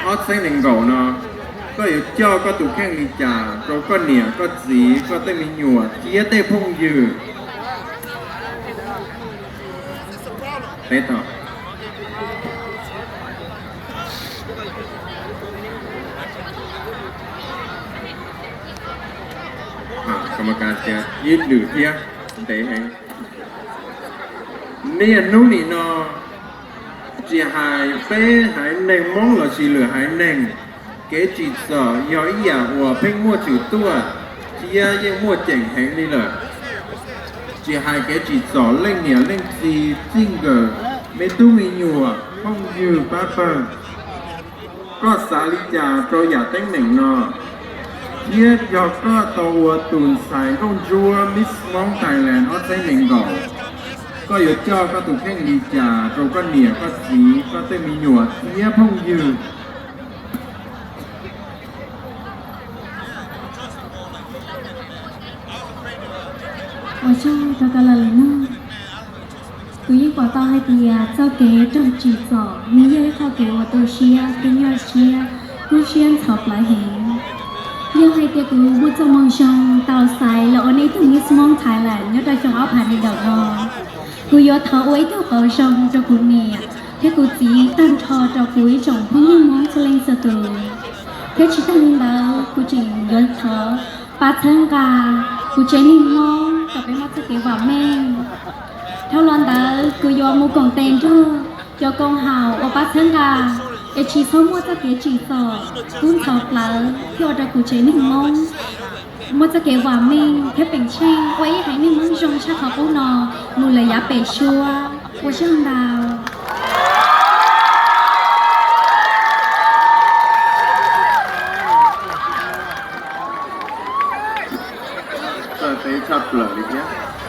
Ob txhiab nees nkaum no, koj yuav coj koj tus kheej li cas rau koj niam koj txiv, koj tej me nyuam thiab tej phooj ywg? Teb tau. Ib lwm thiab, ntev heev. Niaj hnub nim no, tsis hais peb haiv neeg Hmoob lossis lwm haiv neeg, kev tsim txom yog ib yam uas pheej muaj tshwm tuaj thiab yeej muaj ceem heev li lawm. Tsis hais kev tsim txom leej niam leej txiv, txij nkawm, me tub me nyuam, phooj ywg pab pawg, koj xav li cas rau yam teeb meem no? Thiab yog koj tau ua tus ntxhais nkauj ntsuab Miss Hmoob Thailand ob txhiab nees nkaum, koj yuav coj koj tus kheej li cas rau koj niam koj txiv, koj tej me nyuam thiab phooj ywg? Ua tsaug rau koj los lwm no. Kuv yeej pom tau hais tias txoj kev raug tsim txom nws yog ib qho kev uas tu siab thiab nyuaj siab, kub siab ntxhov plawv heev. Yog hais tias kuv muaj txoj moo zoo tau xaiv los ua nej ib tug Miss Hmoob Thailand nyob rau xyoo ob phav nees nkaum no, kuv yuav thov ua ib tug qauv zoo rau kuv niam thiab kuv txiv tag nrho rau kuv ib tsoom phooj ywg Hmoob txhua leej txhua tus. Thiab tsis tag li ntawd kuv tseem yuav thov pab txhawb nqa kuv tsev neeg Hmoob kom peb muaj txoj kev vam meej. Dhau los ntawd kuv yuav mus koom tes nrog cov koom haum uas pab txhawb nqa es tsis txhob muaj txoj kev tsim txom kub ntxhov plawv thiab ua rau kuv tsev neeg Hmoob muaj txoj kev vam meej thiab peem tsheej ua ib haiv neeg Hmoob zoo tshaj qhov qub no mus lawm yav pem suab. Ua tsaug ntau. Txawj teb tshaj plaws li thiab.